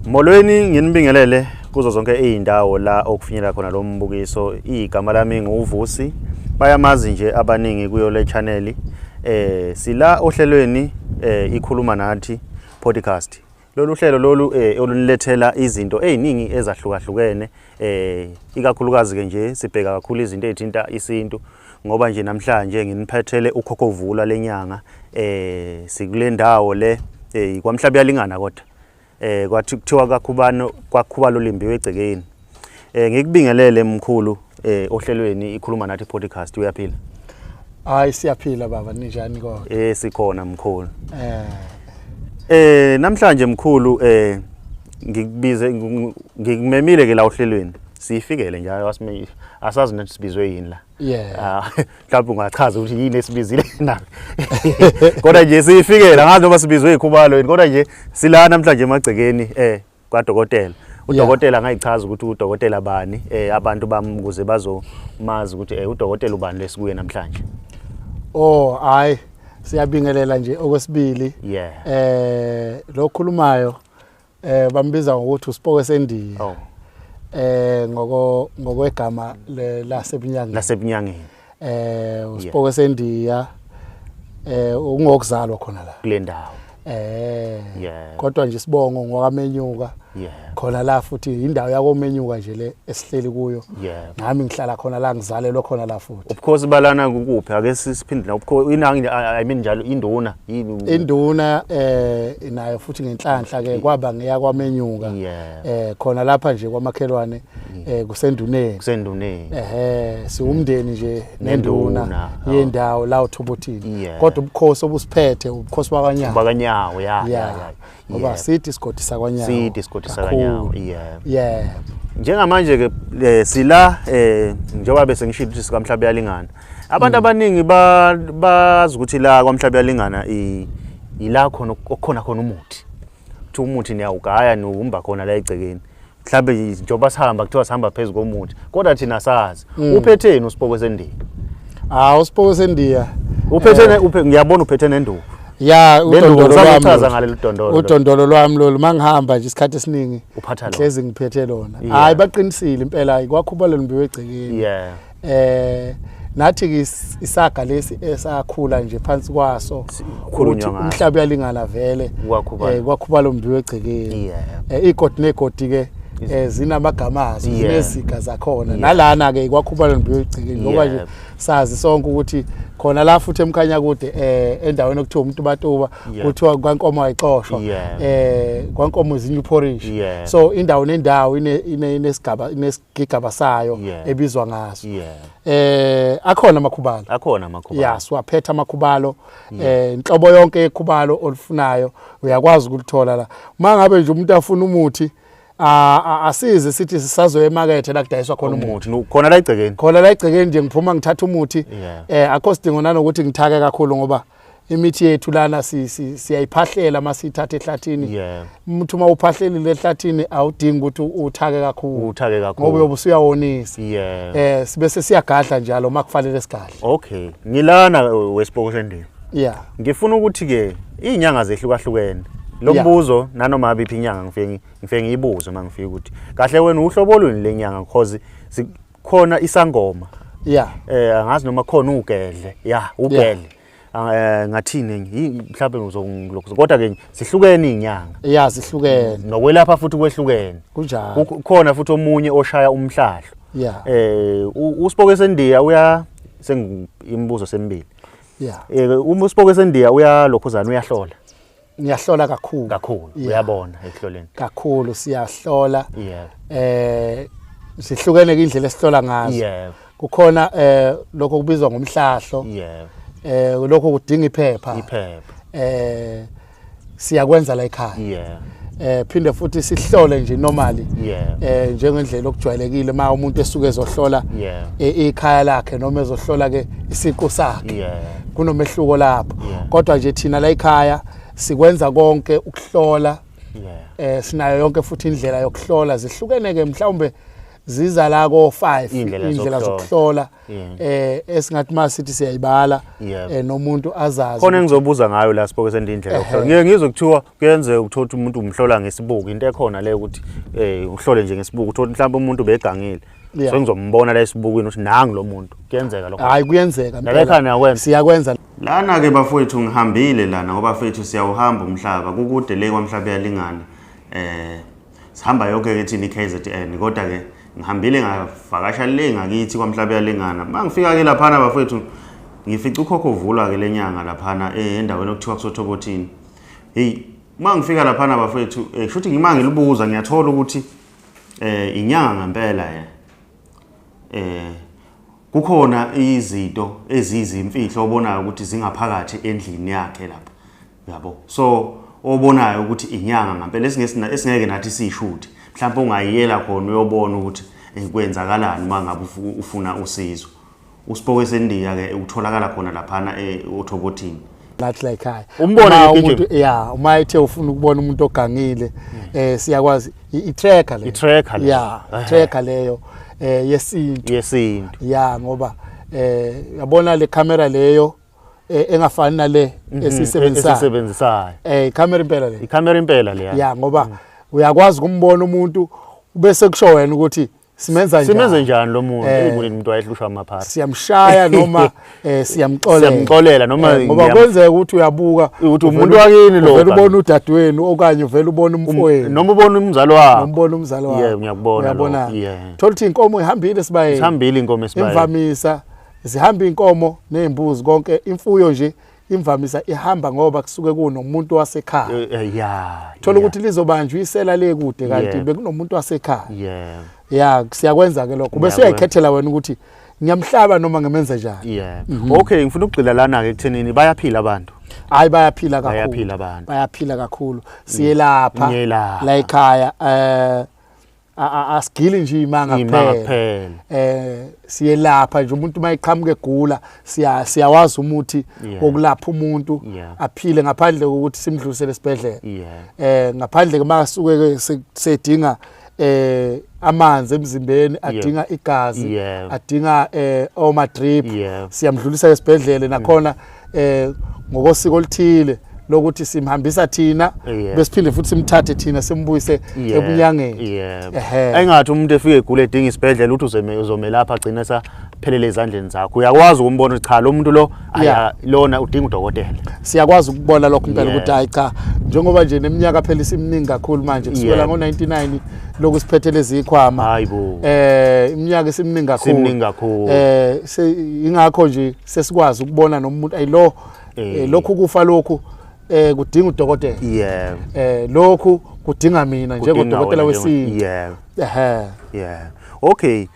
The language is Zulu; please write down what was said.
Molweni, nginibingelele kuzo zonke izindawo la okufinyelela khona lo mbukiso. Igama lami nguVusi, bayamazi nje abaningi kuyo le channel. Sila ohlelweni ikhuluma nathi podcast. Lolu hlelo lolu olunilethela izinto eziningi ezahlukahlukene, ikakhulukazi ke nje sibheka kakhulu izinto ezithinta isintu, ngoba nje namhlanje nginiphethele ukhokhovula lenyanga. Sikule ndawo le kwaMhlaba yalingana, kodwa kwathi kuthiwa kakhubano kwakhubalo limbiwe egcekeni. Ngikubingelele mkhulu ohlelweni ikhuluma nathi podcast. Uyaphila? Hayi, siyaphila baba, ninjani kodwa? Sikhona mkhulu. Namhlanje mkhulu ngikubize, ngikumemile ke la ohlelweni. Sifikele njalo asazi nathi sibizwe yini la. Yeah. Ah, mhlawumbe ungachaza ukuthi yini esibizile na. Kodwa nje sifikele, angazi noma sibizwe ikhubalo yini, kodwa nje sila namhlanje emagcekeni kwadokotela. Udokotela angayichaza ukuthi udokotela bani, abantu bami ukuze bazomazi ukuthi udokotela ubani lesikuye namhlanje. Oh hayi, siyabingelela nje okwesibili. Lo khulumayo bambiza ngokuthi uSipoko seNdiya. Oh. Ngokwegama lasebunyangeni. Lasebunyangeni. USipoko seNdiya ungokuzalwa khona la. Kule ndawo. Kodwa nje sibongo ngokaMenyuka. Khona la futhi indawo yakoMenyuka nje le esihleli kuyo. Nami ngihlala khona la, ngizalelwe khona la futhi. Ubukhosi balana kukuphi? Ake siphinde la ubukhosi inangi, I mean njalo induna yini? Induna inayo futhi ngenhlanhla ke kwaba ngeyakwaMenyuka. Khona lapha nje kwamakhelwane kusenduneni. Kusenduneni. Siwumndeni nje nenduna Nenduna. yendawo la uThobothini. Kodwa ubukhosi obusiphethe ubukhosi bakwaNyawo. BakwaNyawo, ya, ya, ya. Ngoba sithi isigodi sakwaNyawo. Sithi isigodi sakwaNyawo, Kakhulu. yeah. Njengamanje ke sila njengoba bese ngishilo ukuthi sikaMhlaba yalingana. Abantu abaningi bazi ukuthi la kwaMhlaba yalingana ila khona okukhona khona umuthi. Kuthi umuthi niyawugaya niwumba khona la egcekeni. Mhlambe njengoba sihamba kuthiwa sihamba phezulu komuthi, kodwa thina sazi. Uphetheni uSipoko seNdiya? Ah, uSipoko seNdiya. Uphethene, ngiyabona uphethe nenduku. Ya, Le nduku udondolo lwami usazochaza lolu. ngaleli dondolo. Udondolo lwami lolu mangihamba nje isikhathi esiningi Uphatha lona. Hlezi ngiphethe lona. Hayi, baqinisile impela, kwakhubalo limbiwe egcekeni. Nathi ke isaga lesi esakhula nje phansi kwaso Khulunywa ukuthi ngaso. umhlaba uyalingana vele. Kwakhubalo. Kwakhubalo limbiwe egcekeni. Igodi negodi ke zinamagama azo, zineziga zakhona. Nalana ke kwakhubalo limbiwe egcekeni ngoba nje sazi sonke ukuthi khona la futhi emkhanya kude endaweni okuthiwa umuntu batuba kuthiwa kwaNkomo ayixoshwa. KwaNkomo izinye uporridge. So indawo nendawo inesigaba, inesigigaba sayo ebizwa ngaso. Akhona amakhubalo. Akhona amakhubalo. Yeah, siwaphethe amakhubalo. Inhlobo yonke yekhubalo olufunayo uyakwazi ukulithola la. Mangabe nje umuntu afuna umuthi, asize sithi sisazoya emakethe la kudayiswa khona umuthi. Umuthi, khona la egcekeni. Khona la egcekeni nje ngiphuma ngithatha umuthi. Akho sidingo nanokuthi ngithake kakhulu ngoba imithi yethu lana siyayiphahlela masiyithatha ehlathini. Umuthi uma uphahlelile ehlathini awudingi ukuthi uthake kakhulu. Uthake kakhulu. Ngoba uyobe usuyawonisa. Sibe sesiyagadla njalo uma kufanele sigadle. Okay. Ngilana weSipoko seNdiya. Ngifuna ukuthi ke izinyanga zehlukahlukene. Lo mbuzo nanoma biphi inyanga ngifike ngiyibuze uma ngifika ukuthi kahle wena uhlobo luni lenyanga, because khona isangoma. Angazi noma khona ugedle. Yeah, ugedle. Ngathini enye? Mhlawumbe ngizongilokhu. Kodwa ke sihlukene izinyanga. Yeah, sihlukene. Nokwelapha futhi kwehlukene. Kunjalo. Khona futhi omunye oshaya umhlahlo. USipoko seNdiya uya imibuzo semibili. Uma uSipoko seNdiya uyalokhuzana, uyahlola. Ngiyahlola kakhulu. Kakhulu. Uyabona ekuhloleni. Kakhulu siyahlola. Sihlukene ke indlela esihlola ngazo. Kukhona lokho kubizwa ngomhlahlo. Lokho kudinga iphepha. Iphepha. Siyakwenza la ekhaya. Phinde futhi sihlole nje normally. Njengendlela okujwayelekile uma umuntu esuke ezohlola ikhaya lakhe noma ezohlola ke isiqu sakhe. Kunomehluko lapho. Kodwa nje thina la ekhaya sikwenza konke ukuhlola. Sinayo yonke futhi indlela yokuhlola, zihlukene ke mhlawumbe Ziza la ko 5 Iy'ndlela indlela zokuhlola. zokuhlola esingathi masithi siyayibala nomuntu azazi. Khona engizobuza ngayo la sipoke sendindlela yokuhlola. Ngike ngizwe kuthiwa kuyenzeka ukuthola ukuthi umuntu umhlola ngesibuko, into ekhona le ukuthi uhlole nje ngesibuko, uthola mhlawumbe umuntu begangile. So ngizombona la esibukwini ukuthi nangu lo muntu. Kuyenzeka lokho. Hayi, kuyenzeka impela. Nalekhaya niyakwenza? Siyakwenza. Lana ke bafowethu ngihambile lana ngoba bafethu siyawuhamba umhlaba, kukude le kwamhlaba yalingana. Sihamba yonke ke thina iKZN, kodwa ke ngihambile ngavakasha le ngakithi kwamhlaba yalingana. Mangifika ke laphana bafethu ngifica ukhokho uvulwa ke lenyanga laphana endaweni okuthiwa kusothobothini. Hey, mangifika laphana bafethu kushuthi ngima ngilibuza ngiyathola ukuthi inyanga ngempela ya. Kukhona izinto ezizimfihlo obonayo ukuthi zingaphakathi endlini yakhe lapha. Yabo. So obonayo ukuthi inyanga ngempela esingeke nathi siyishuthe. Mhlawumbe ungayiyela khona uyobona ukuthi kwenzakalani uma ngabe ufuna usizo. Usipoke sendiya ke utholakala khona laphana othobothini. Nathi la ekhaya. Umbone umuntu yeah, uma ethe ufuna ukubona umuntu ogangile siyakwazi i-tracker le. I-tracker le. Yeah, tracker leyo yesintu. Yesintu. Yeah, ngoba yabona le camera leyo engafani nale esisebenzisayo. Esisebenzisayo. Camera impela le. I-camera impela le. Yeah, ngoba uyakwazi ukumbona umuntu bese kusho wena ukuthi simenza njani. Simenze njani lo muntu? Kunini umuntu wayehlushwa amaphara. Siyamshaya noma siyamxolela. Siyamxolela noma ngoba kwenzeka ukuthi uyabuka ukuthi umuntu wakini lo. Uvela ubona udadewenu okanye uvela ubona umfowenu. Noma ubona umzali wakho. Noma ubona umzali wakho. Yeah, ngiyakubona lokho. Yeah. Thola ukuthi inkomo ihambile sibayeni. Ihambile inkomo esibayeni. Imvamisa zihamba inkomo nezimbuzi konke, imfuyo nje imvamisa ihamba ngoba kusuke kunomuntu wasekhaya. Yeah. Thola ukuthi lizobanjwa isela le kude kanti bekunomuntu wasekhaya. Yeah. Yeah, siyakwenza ke lokho. Bese uyayikhethela wena ukuthi ngiyamhlaba noma ngimenze njani. Yeah. Okay, ngifuna ukugxila lana ke ekuthenini bayaphila abantu. Hayi, bayaphila kakhulu. Bayaphila abantu. Bayaphila kakhulu. Siyelapha la ekhaya asigili nje imanga kuphela. Siyelapha nje umuntu mayiqhamuka egula, siyawazi umuthi wokulapha umuntu aphile ngaphandle kokuthi simdlulisele esibhedlela. Ngaphandle masuke sedinga amanzi emzimbeni, adinga igazi, adinga oma drip, siyamdlulisa esibhedlela nakhona ngokosiko oluthile lokuthi simhambisa thina besiphinde futhi simthathe thina simbuyise ebunyangeni. Engathi umuntu efike egula edinga isibhedlela uthi uzomelapha agcine saphelele ezandleni zakho. Uyakwazi ukumbona ukuthi cha lo muntu lo lona udinga udokotela. Siyakwazi ukubona lokho impela ukuthi hayi cha, njengoba nje neminyaka phela isiminingi kakhulu manje kusukela ngo-99 lokhu siphethe lezi ikhwama. Hayibo. Iminyaka isiminingi kakhulu. Siminingi kakhulu. Ingakho nje sesikwazi ukubona nomuntu ayilo lokhu kufa lokhu kudinga udokotela. Yeah. Lokhu kudinga mina njengodokotela wesintu. Yeah. Okay.